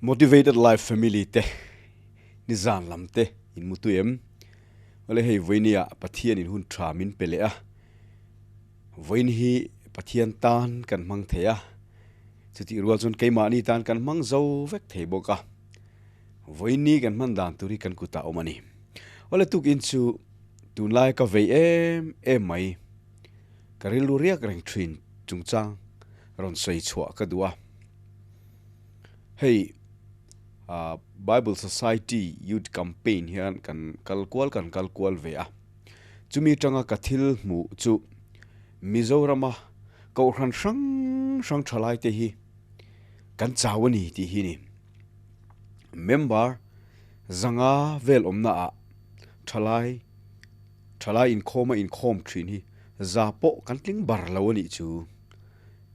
Motivated Life Family te nizan lam te in mutu em? Awle hei vawinia Pathian in hun tha min pe leh a, vawiin hi Pathian tan kan hmang thei a, chutih rual chuan keimahni tan kan hmang zo vek thei bawk a, vawiin ni kan hman dan tur hi kan kutah awm a ni. Awle tukin chu tunlai ka vei em em mai, ka rilru riak reng thin chungchang rawn sawi chhuah ka duh a. Hei Bible Society Youth Campaign hian kan kal kual kan kal kual ve a. Chumi atanga ka thil hmuh chu Mizorama Kohhran hrang hrang thalai te hi kan chau a ni tih hi ni. Member zanga vel awmna ah thalai thalai inkhawm a inkhawm thin hi za pawh kan tling bar lo a nih chu.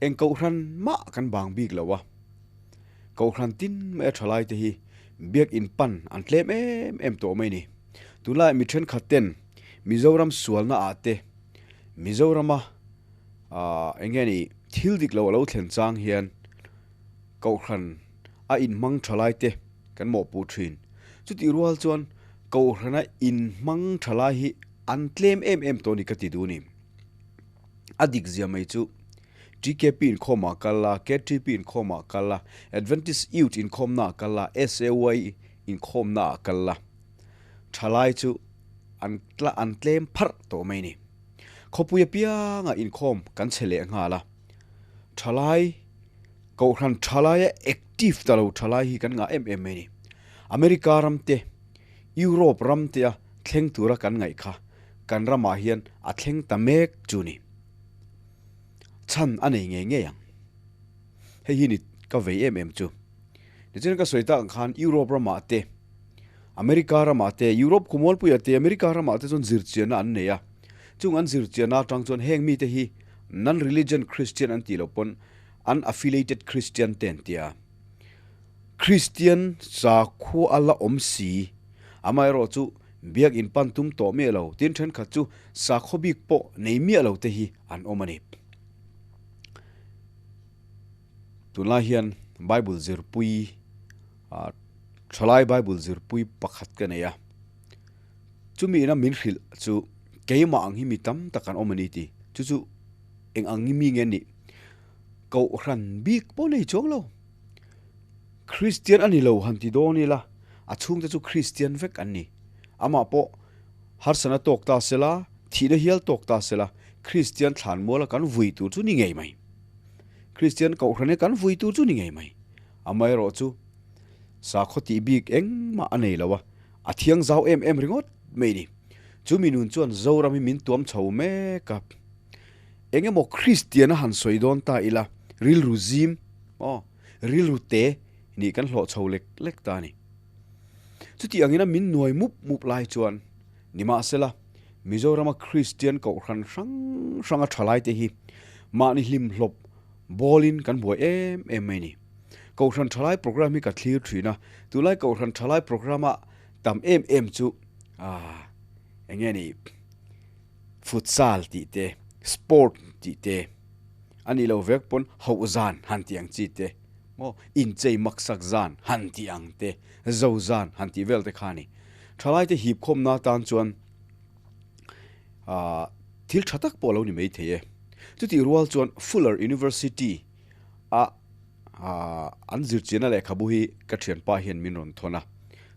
Eng Kohhran mah kan bang bik lo a, Kohhran tin mai a thalai te hi biakinn pan an tlem em em tawh mai ni. Tunlai mi thenkhat ten Mizoram sualna ah te Mizorama ah eng nge ni thil dik lo a lo thlen chang hian Kohhran a inhmang thalai te kan mawhpuh thin. Chutih rual chuan Kohhrana inhmang thalai hi an tlem em em tawh ni ka ti duh ni. A dik zia mai chu TKP inkhawmah kal la, KTP inkhawmah kal la, Adventist Youth inkhawmnaah kal la, SAY inkhawmnaah kal la. Thalai chu an tla an tlem pharh tawh mai ni. Khawpui apianga inkhawm kan che leh nghal a. Thalai, Kohhran thalaia active ta lo thalai hi kan ngah em em mai ni. America ram te, Europe ram tea thleng tura kan ngaih kha kan ramah hian a thleng ta mek chu ni. Chhan a nei ngei ngei ang. Hei hi ni ka vei em em chu. Tichuan ka sawi tak ang khan Europe ramah te, America ramah te, Europe khawmualpuiah te, America ramah te chuan zirchianna an nei a. Chung an zirchianna atang chuan heng mite hi non-religion Christian an tih loh pawn unaffiliated Christian te an ti a. Kristian sakhua a la awm si. Amaherawhchu, biakinn pan tum tawh miah lo, tin thenkhat chu sakhaw bik pawh nei miah lo te hi an awm a ni. Tunlai hian Bible zirpui, thalai Bible zirpui pakhat ka nei a. Chumi ina min hrilh chu keimah ang hi mi tam tak an awm a ni tih. Chu chu eng ang mi nge nih? Kohhran bik pawh nei chuang lo. Kristian a ni lo han ti dawn ila, a chhungte chu Kristian vek an ni. Amah pawh harsana tawk ta sela, thihna hial tawk ta sela, Kristian thlanmuala kan vui tur chu ni ngei mai. Kristian kohhrane kan vui tur chu ni ngei mai. Amaherawh chu sakhaw tih bik engmah a nei lo a, a thiang zau em em ringawt mai ni. Chu mi nun chuan Zoram hi min tuam chho mek a. Eng emaw Kristian a han sawi dawn ta ila, rilru zim, aw, rilru te nih kan hlawh chho lek lek ta a ni. Chuti angin a min nuai mup mup lai chuan, nimahsela, Mizorama Kristian kohhran hrang hranga thalaite hi mahni hlimhlawp bawlin kan buai em em mai a ni. Kohhran thalai program hi ka thlir thin a, tunlai kohhran thalai program-a tam em em chu, ah, eng nge ni, futsal tih te, sport tih te, a nih loh vek pawn hauh zan han tih ang chi te, maw inchei maksak zan han tih ang te, zo zan han tih vel te kha a ni. Thalai te hip khawmna atan chuan ah thil tha tak pawh a lo ni mai thei e. Chutih rual chuan Fuller University a ah an zirchianna lehkhabu hi ka thianpa hian min rawn thawn a,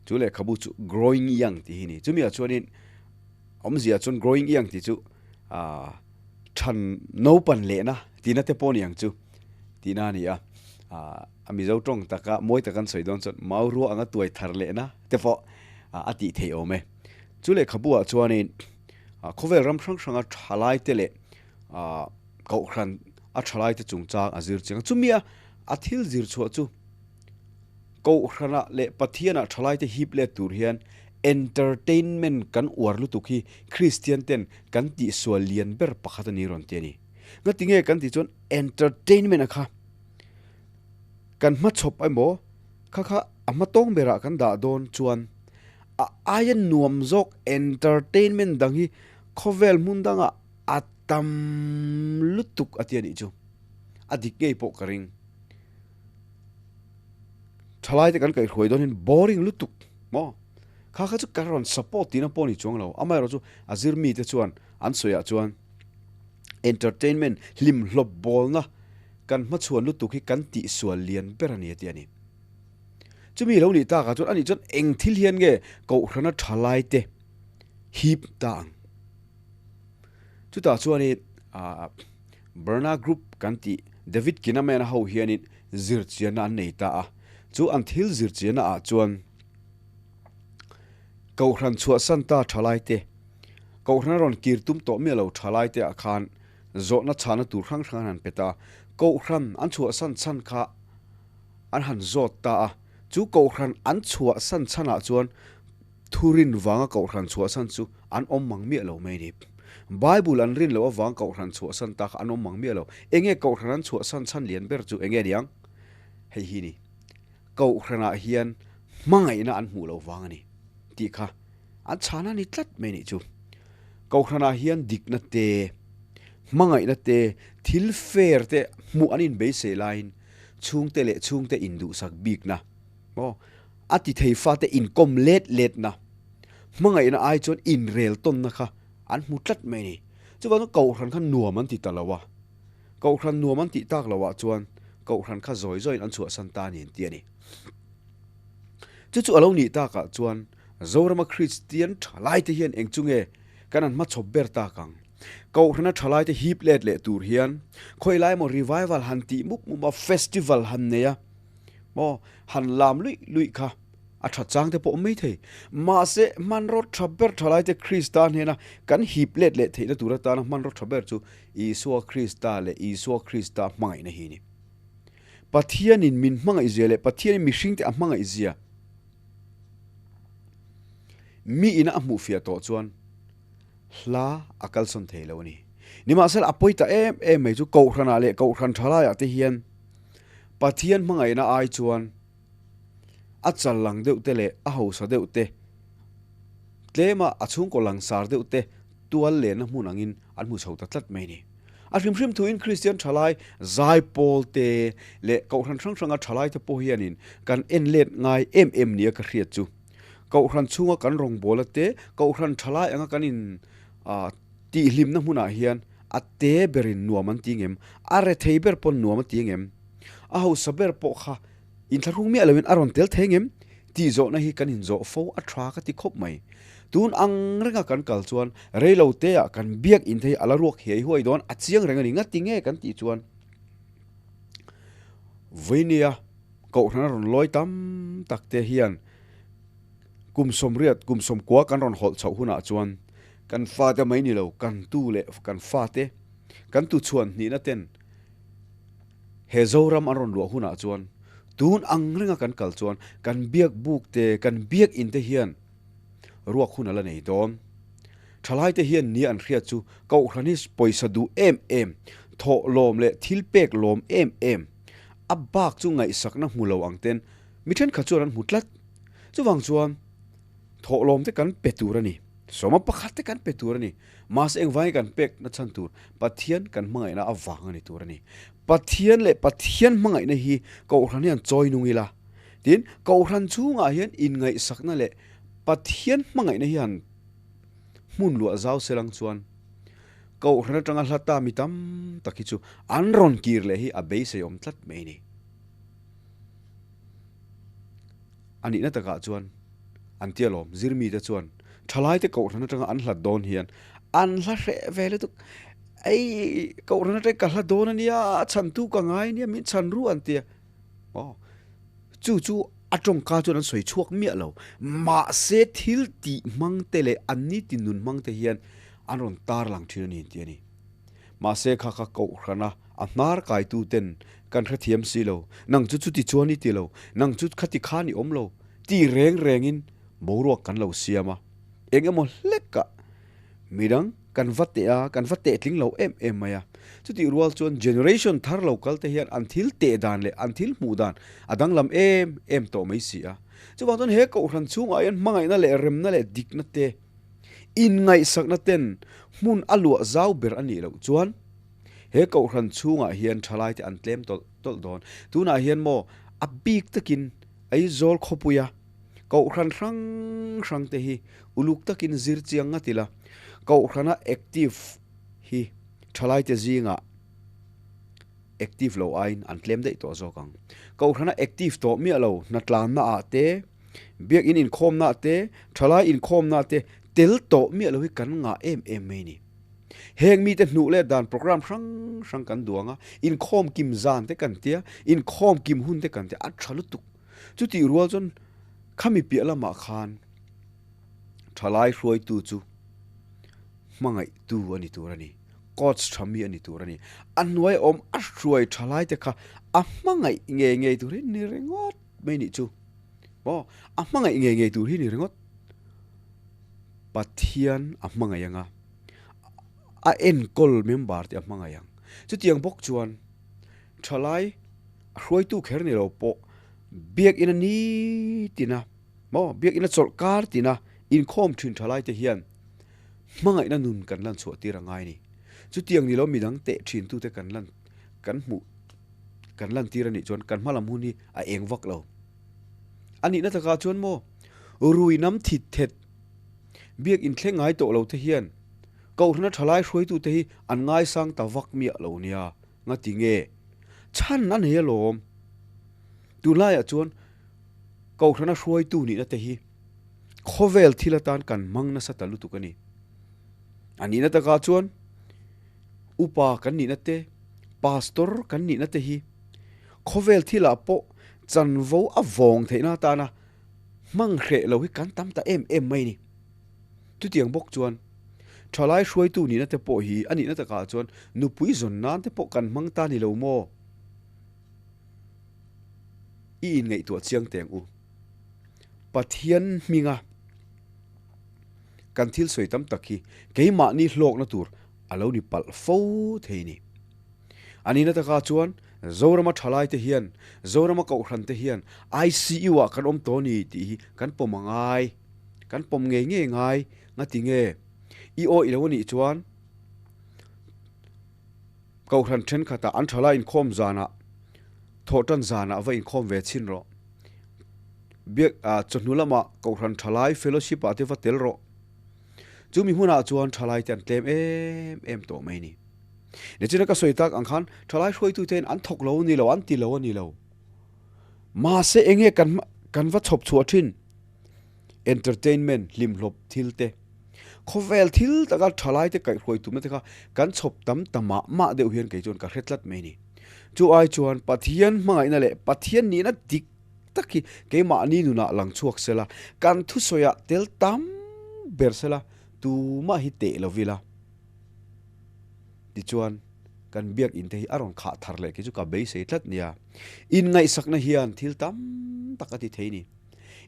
chu lehkhabu chu Growing Young tih hi a ni. Chumi ah chuanin Awmzia chuan growing young tih chu than naupan lehna tihna te pawh a ni ang chu tihna a ni a. A Mizo tawng taka mawi taka an sawi dawn chuan mau rua anga tuai thar lehna te pawh a tih theih awm e. Chu lehkhabu ah chuanin khawvel ram hrang hranga thalai te leh kohhran a thalai te chungchang a zir chiang a. Chumi a thil zir chhuah chu Kohhranah leh Pathianah thalaite hip let tur hian entertainment kan uar lutuk hi Kristian ten kan tihsual lian ber pakhat a ni rawn ti a ni. Ngati nge kan tih chuan entertainment a kha kan hmachhawp emaw kha kha a hmatawng berah kan dah dawn chuan a aia nuam zawk entertainment dang hi khawvel hmun dangah a tam lutuk a ti a nih chu. A dik ngei pawh ka ring. Thalai te kan kaihhruai dawn hian boring lutuk maw? Kha kha chu ka rawn support tihna pawh a ni chuang lo. Amaherawh chu a zir mite chuan an sawiah chuan entertainment hlimhlawp bawlna kan hmachhuan lutuk hi kan tihsual lian ber a ni a ti a ni. Chumi lo nih takah chuan ani chuan eng thil hian nge Kohhrana thalai te hip ta ang? Chutah chuanin Barna Group kan tih David Kinnaman-a ho hianin zirchianna an nei ta a. Chu an thil zirchianna ah chuan Kohhran chhuahsan ta thalai te, Kohhran a rawn kir tum tawh miah lo thalai te ah khan zawhna chhahna tur hrang hrang an han pe ta a. Kohhran an chhuahsan chhan kha an han zawt ta a. Chu Kohhran an chhuahsan chhanah chuan Thurin vanga Kohhran chhuahsan chu an awm mang miah lo mai ni. Bible an rin loh avang Kohhran chhuahsan ta kha an awm mang miah lo. Enge Kohhran an chhuahsan chhan lian ber chu enge niang? Hei hi ni. Kohhranah hian hmangaihna an hmuh loh vang a ni tih kha an chhan a ni tlat mai nih chu. Kohhranah hian dikna te, hmangaihna te, thil fair te hmuh an inbeisei laiin chhungte leh chhungte induhsak bikna maw A ti thei fate inkawm let letna, hmangaihna ai chuan inrel tawnna kha an hmu tlat mai a ni. Chuvang chuan Kohhran kha nuam an ti ta lo a, Kohhran nuam an tih tak loah chuan Kohhran kha zawi zawiin an chhuahsan ta a ni an ti a ni. Chu chu a lo nih takah chuan Zorama Kristian thalaite hian eng chu nge kan han hmachhawp ber tak ang? Kohhrana thalaite hip let leh tur hian khawilai emaw revival han tih mup mup a, festival han nei a, Maw, han lam luih luih kha a tha chang te pawh awm mai thei. Mahse, hmanraw tha ber tha lai te Krista hnena kan hip let leh theihna tur atana hmanraw tha ber chu Isua Krista leh Isua Krista hmangaihna hi a ni. Pathianin min hmangaih zia leh Pathianin mihringte a hmangaih zia mi ina a hmuhfiah tawh chuan hla a kalsawn thei lo a ni. Nimahsela, a pawi ta em em mai chu Kohhranah leh Kohhran thalaiah te hian Pathian hmangaihna ai chuan a chal lang deuh te leh a hausa deuh te, tlema a chhungkaw langsar deuh te tual lenna hmun angin an hmu chho ta tlat mai a ni. A hrim hrim thuin Kristian thalai zaipawl te leh Kohhran hrang hranga thalai te pawh hianin kan en let ngai em em nia ka hriat chu. Kohhran chhunga kan rawngbawla te, Kohhran thalai anga kan in tihhlimna hmunah hian A te berin nuam an ti ngem? A rethei ber pawn nuam a ti ngem? A hausa ber pawh kha inthlahrung miah loin a rawn tel thei ngem? Tih zawhna hi kan inzawh fo a tha ka ti khawp mai. Tun ang renga kan kal chuan reilo teah kan biak in thei a la ruak hiai huai dawn a chiang reng a ni. Ngati nge kan tih chuan Vawinia Kohhran a rawn lawi tam tak te hian kum sawmriat, kum sawmkua kan rawn hawlh chhoh hunah chuan Kan fate mai ni lo, kan tu leh kan fate, kan tu chhuan hnihna ten he Zoram an rawn luah hunah chuan tun ang renga kan kal chuan kan biak buk te, kan biak in te hian ruak hun a la nei dawn. Thalai te hian nia an hriat chu Kohhran hi pawisa duh em em, thawh lawm leh thil pek lawm em em, a bak chu ngaihsakna hmu lo ang ten mi thenkhat chuan an hmu tlat. Chuvang chuan thawhlawm te kan pe tur a ni. Sawma pakhat te kan pe tur a ni. Mahse engvangin kan pek na chhan tur Pathian kan hmangaihna avang a ni tur a ni. Pathian leh Pathian hmangaihna hi Kohhran hian chawi nung ila. Tin, Kohhran chhungah hian inngaihsakna leh Pathian hmangaihna hi han hmun luah zau selang chuan Kohhran atanga hla ta mi tam tak hi chu an rawn kir leh hi a beisei awm tlat mai a ni. A nihna takah chuan an tia lawm, zirmite chuan thalaite kohhran atanga an hlat dawn hian an hla hreh ve lutuk, ei kohhran atang ka hla dawn a nia, a chhantu ka ngai nia, min chhan ru an tia. Aw, chu chu a tawngka chuan an sawi chhuak miah lo, mahse thil tih hmang te leh an ni ti nun hmang te hian an rawn tarlang thin a ni an ti a ni. Mahse kha kha kohhrana a hnar kaitu ten kan hrethiam si lo, nang chu chuti chuan i ti lo, nang chu khati khan i awm lo tih reng rengin boruak kan lo siam a, eng emaw hlekah midang kan va teh a, kan va teh tling lo em em mai a. Chutih rual chuan generation thar lo kal te hian an thil teh dan leh an thil hmuh dan a danglam em em tawh mai si a. Chuvang chuan he kohhran chhungah hian hmangaihna leh remna leh dikna te, Inngaihsakna ten hmun a luah zau ber a nih loh chuan he kohhran chhungah hian thalaite an tlem tawlh tawlh dawn. Tunah hian maw a bik takin Aizawl khawpuia Kohhran hrang hrang te hi uluk takin zir chiang ngat ila, Kohhrana active hi thalaite zingah active lo aiin an tlem daih tawh zawk ang. Kohhrana active tawh miah lo hnatlanna ah te, biakinn inkhawmna ah te, thalai inkhawmna ah te tel tawh miah lo hi kan ngah em em mai ni. Heng mite hnuh leh dan program hrang hrang kan duang a, inkhawm kim zan te kan tia, inkhawm kim hun te kan tia, a tha lutuk. Chutih rual chuan khami piah lamah khan thalai hruaitu chu hmangaihtu a ni tur a ni, coach tha mi a ni tur a ni. A hnuai awm a hruai thalai te kha a hmangaih ngei ngei tur hi ni ringawt mai nih chu. Maw? A hmangaih ngei ngei tur hi ni ringawt. Pathian a hmangaih anga a enkawl member te a hmangaih ang. Chutiang bawk chuan thalai a hruaitu kher ni lo pawh biakina nitina maw biakina chawlh kar tina inkhawm thin thalai te hian hmangaihna nun kan lan chhuah tir a ngai ni. Chutiang ni lo midang teh thin tute kan lan kan hmuh kan lan tir a nih chuan kan hmalam hun hi a eng vak lo. A nihna takah chuan maw rui nam thit thet biak inthleng ngai tawh lo te hian Kohhrana thalai hruaitute hi an ngaisang ta vak miah lo nia. Ngati nge? Chhan a nei alawm. Tunlaiah chuan Kohhrana hruaitu nihna te hi khawvel thil atan kan hmang nasa ta lutuk a ni. A nihna takah chuan upa kan nihna te, pastor kan nihna te hi khawvel thilah pawh chanvo a vawng theihna atana hmang hreh lo hi kan tam ta em em mai a ni. Chutiang bawk chuan thalai hruaitu nihna te pawh hi a nihna takah chuan nupui zawn nan te pawh kan hmang ta ni lo maw? I inngaihtuah chiang teng u. Pathian hminga kan thil sawi tam tak hi keimahni hlawkna tur a lo ni palh fo thei ni. A nihna takah chuan Zorama thalai te hian, Zorama Kohhran te hian ICU ah kan awm tawh ni tih hi kan pawm a ngai. Kan pawm ngei ngei ngai ngati nge? I awih lo anih chuan Kohhran thenkhatah an thalai inkhawm zanah, thawhtan zanah va inkhawm ve chhin rawh. Biak ah chawhnu lamah Kohhran thalai fellowship ah te va tel rawh. Chumi hmunah chuan thalai te an tlem em em tawh mai ni. Nichina ka sawi tak ang khan thalai hruaitute hian an thawk lo a ni lo, an ti lo a ni lo. Mahse enge kan kan va chhawp chhuah thin? Entertainment, hlimhlawp thil te, khawvel thil taka thalai te kaihhruai tumna te kha kan chhawp tam ta mah mah deuh hian kei chuan ka hre tlat mai a ni. Chu ai chuan Pathian hmangaihna leh Pathian nihna dik tak hi keimahni nunah lang chhuak sela, kan thusawiah tel tam ber sela tumah hi teh lo ila. Tichuan kan biakinn te hi a rawn khah thar leh khi chu ka beisei tlat nia. Inngaihsakna hian thil tam tak a ti thei ni.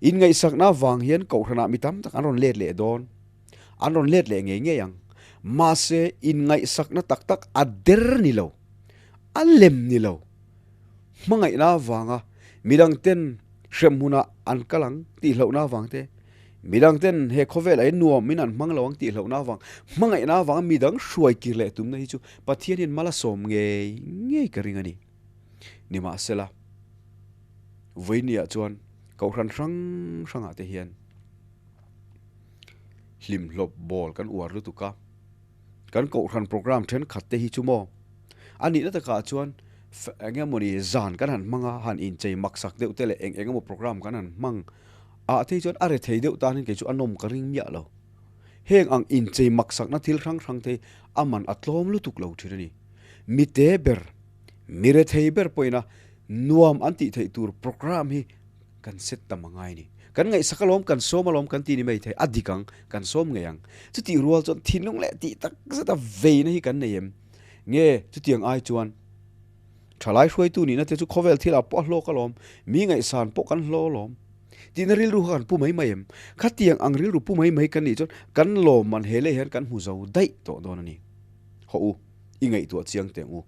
Inngaihsakna avang hian Kohhranah mi tam tak an rawn let leh dawn. An rawn let leh ngei ngei ang. Mahse inngaihsakna tak tak a der ni lo, a lem ni lo. Hmangaihna avanga midangten hremhmunah an kal ang tih hlauhna avang te, Midangten he khawvelah hian nuam in an hmang lo ang tih hlauhna avang, hmangaihna avanga midang hruai kir leh tumna hi chu Pathian hian mal a sawm ngei ngei ka ring a ni. Nimahsela, vawinia chuan Kohhran hrang hrangah te hian hlimhlawp bawl kan uar lutuk a, kan Kohhran program thenkhat te hi chu maw a nihna takah chuan eng emawni zan kan han hmang a, han inchei maksak deuh te leh eng eng emaw program kan han hmang Ah te chuan a rethei deuh tan hian kei chu a nawm ka ring miah lo. Heng ang inchei maksakna thil hrang hrang te hi a man a tlawm lutuk lo thin a ni. Mi te ber, mi rethei ber pawhin a nuam an tih theih tur program hi kan set tam a ngai a ni. Kan ngaihsak alawm, kan sawm alawm kan ti ni mai thei, a dik ang, kan sawm ngei ang. Chutih rual chuan thinlung leh tih tak zeta veina hi kan nei em? Nge chutiang ai chuan Thalai hruaitu nihna te chu khawvel thilah pawh a hlawk alawm, mi ngaihsan pawh kan hlaw alawm. Tihna rilru kha kan pu mai mai em? Khatiang ang rilru pu mai mai kan nih chuan kan lawmman he leh hian kan hmu zo daih tawh dawn a ni. Hawh u, i ngaihtuah chiang teh ang u.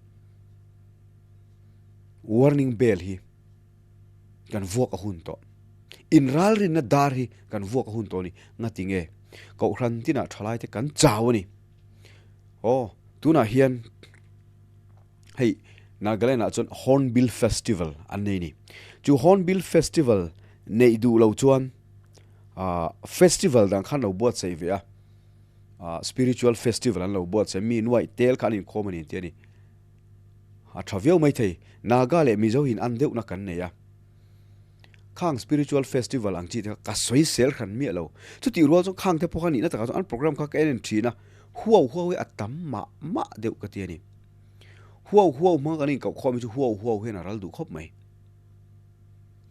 Warning bell hi kan vuak a hun tawh. Inralrinna dar hi kan vuak a hun tawh a ni. Ngati nge? Kohhran tinah thalai te kan chau a ni. Aw, tunah hian. Hei Nagaland ah chuan Hornbill Festival an nei ni. Chu Hornbill Festival. Neih duh lo chuan festival dang khan lo buatsaih ve a, spiritual festival an lo buatsaih mi nuaih tel kha an inkhawm a ni tih a ni. A tha viau mai thei. Naga leh Mizo in an deuhna kan nei a. Khang spiritual festival ang chi te kha ka sawi sel hran miah lo. Chutih rual chuan khang te pawh kha nihna takah chuan an program kha ka en en thin a, huau huau hi a tam mah mah deuh ka ti a ni. Huau huau hmanga kan inkauh khawm hi chu huau huau hian a ral duh khawp mai.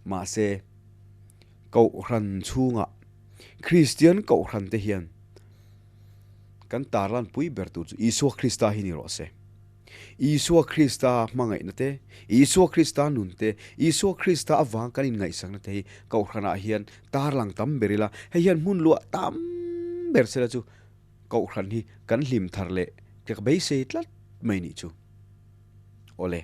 Mahse, Kohhran chhungah Kristian Kohhran te hian kan tarlan pui ber tur chu Isua Krista hi ni rawh se. Isua Krista hmangaihna te, Isua Krista nun te, Isua Krista avang kan inngaihsakna te hi Kohhranah hian tarlang tam ber ila, hei hian hmun luah tam ber sela chu Kohhran hi kan hlim thar leh ka beisei tlat mai nih chu. Awle.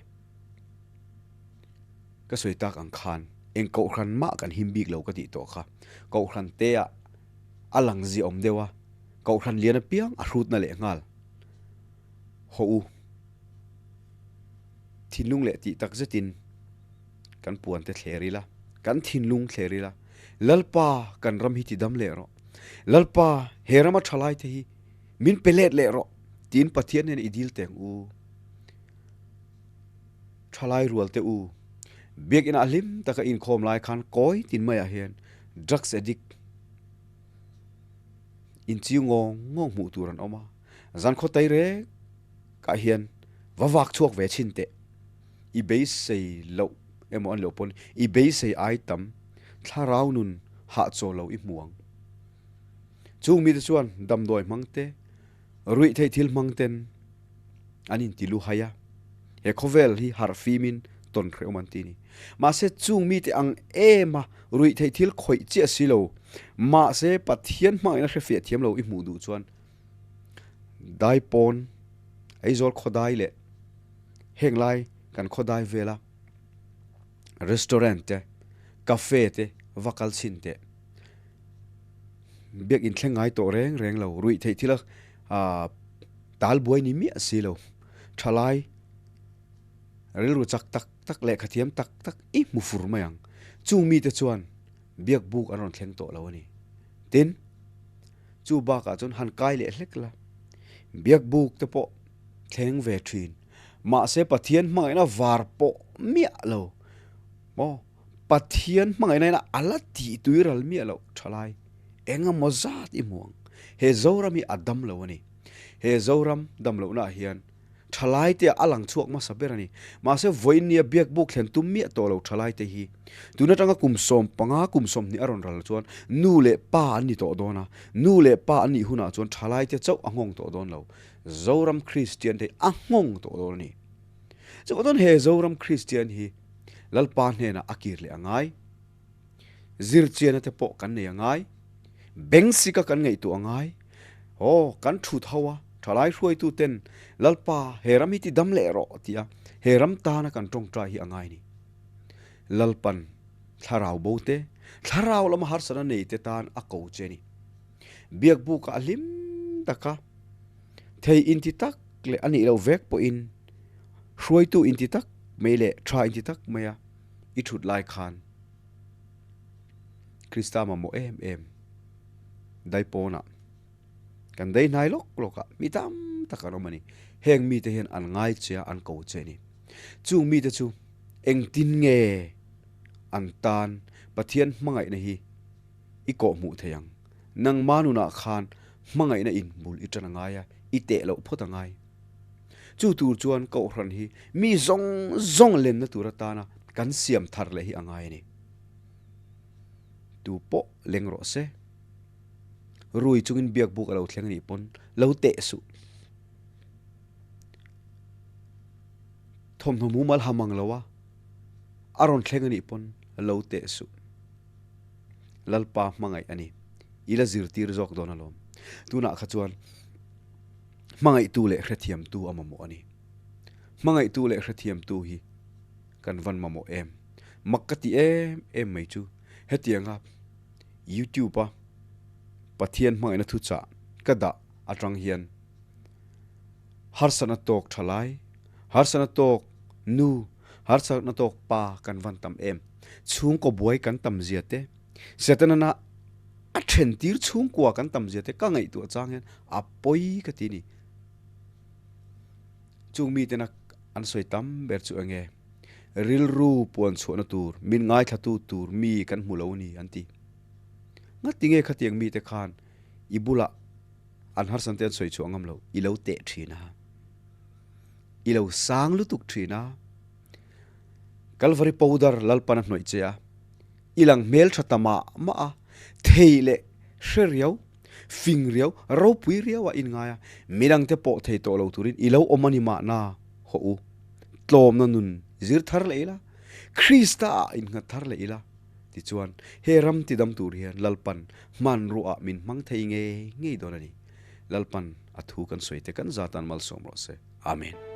Ka sawi tak ang khan eng Kohhran mah kan him bik lo ka tih tawh kha. Kohhran te ah a lang ziah awm deuh a, Kohhran lian apiang a hrutna leh nghal. Haw u. Thinlung leh tih tak zetin kan puan te thler ila, kan thinlung thler ila, Lalpa kan ram hi ti dam leh rawh. Lalpa he rama thalai te hi min pe let leh rawh tiin Pathian nen i dil teng u. Thalai rual te u, biakinah hlim taka inkhawm lai khan kawi tin maiah hian drugs addict inchiu ngawng ngawng hmuh tur an awm a, zan khaw tai rek ah hian va vak chhuak ve chhin teh. I beisei loh emaw an loh pawn i beisei ai tam thlarau nun hahchaw lo i hmu ang. Chung mite chuan damdawi hmang te, ruih theih thil hmang ten an inti lu hai a, he khawvel hi harh fimin tawn hreh awm an ti a ni. Mahse chung mite ang em a ruih theih thil khawih chiah si lo, mahse Pathian hmangaihna hre fiah thiam lo i hmuh duh chuan Daipawn, Aizawl khawdai leh heng lai kan khawdai vela restaurant te, cafe te va kal chhin teh. Biak inthleng ngai tawh reng reng lo, ruih theih thil a Tal buai ni miah si lo. Thalai rilru chak tak tak leh khathiam tak tak i hmu fur mai ang. Chung mite chuan biak buk an rawn thleng tawh lo a ni. Tin, chu bakah chuan han kai leh hlek la. Biak buk te pawh thleng ve thin. Mahse Pathian hmangaihna var pawh miah lo. Maw? Pathian hmangaihna ina a la tih tui ral miah loh thalai. Engemaw zat i hmu ang. He Zoram hi a dam lo a ni. He Zoram damlohnaah hian thalaite a lang chhuak hmasa ber a ni. Mahse, vawiinnia biakbuk thlen tum miah tawh lo thalaite hi tun atanga kum 15, kum 20 a rawn ral chuan nu leh pa an ni tawh dawn a. Nu leh pa an nih hunah chuan thalaite chauh a nghawng tawh dawn lo. Zoram Kristian te hi a nghawng tawh dawn a ni. Chuvang chuan he Zoram Kristian hi Lalpa hnenah a kir leh a ngai. Zirchiana te pawh kan nei a ngai. Bengsika kan ngaihtuah a ngai. Aw, kan thut ho a, thalai hruaitu ten Lalpa he ram hi ti dam leh rawh ti a, he ram tana kan tawngtai hi a ngai ni. Lalpan thlarau bo te, thlarau lama harsatna nei te tan a ko che ni. Biakbukah a hlim taka thei inti tak leh a nih loh vek pawhin hruaitu inti tak mai leh tha inti tak maia i thut lai khan Krista mamawh em em daipawnah kan dei hnai lawk lawk a, mi tam tak an awm a ni. Heng mite hian an ngai che a, an ko che a ni. Chung mite chu engtin nge an tan Pathian hmangaihna hi i kawh hmuh thei ang? Nangma nunah khan hmangaihna in bul i tan a ngai a, i teh loh phawt a ngai. Chu tur chuan Kohhran hi mi zawng zawng lenna tur atana kan siam thar leh hi a ngai a ni. Tu pawh leng rawh se. Rui chungin biak buk a lo thleng a nih pawn lo teh suh. Thawmhnaw mumal ha mang lo a, a rawn thleng a nih pawn lo teh suh. Lalpa hmangaih a ni. I la zirtir zawk dawn alawm. Tunah kha chuan Hmangaihtu leh hrethiamtu a mamawh a ni. Hmangaihtu leh hrethiamtu hi kan van mamawh em? Mak ka ti em em mai chu hetianga YouTube a Pathian hmangaihna thuchah ka dah atang hian harsatna tawk thalai, harsatna tawk nu, Harsatna tawk pa kan van tam em. Chhungkaw buai kan tam zia te, Setana a then tir chhungkua kan tam zia te ka ngaihtuah chang hian a pawi ka ti ni. Chung miten a an sawi tam ber chu enge rilru puan chhuahna tur, min ngaithlatu tur mi kan hmu lo ni an ti. Ngati nge khatiang mite khan i bulah an harsan te an sawi chhuah ngam lo, i lo teh thin a, i lo sang lutuk thin a, Kalvari powder Lalpan a hnawih che a, i lang hmel tha ta mah mah a, thei leh hre riau, fing riau, ropui riau a inngai a, midangte pawh thei tawh lo turin i lo awm a ni mahna, hawh u, tlawmna nun zir thar leh ila, Krista ah innghat thar leh ila. Tichuan, he ram tidam tur hian Lalpan hmanruaah min hmang thei ngei ngei dawn a ni. Lalpan a thu kan sawi te kan zatan malsawm rawh se. Amen.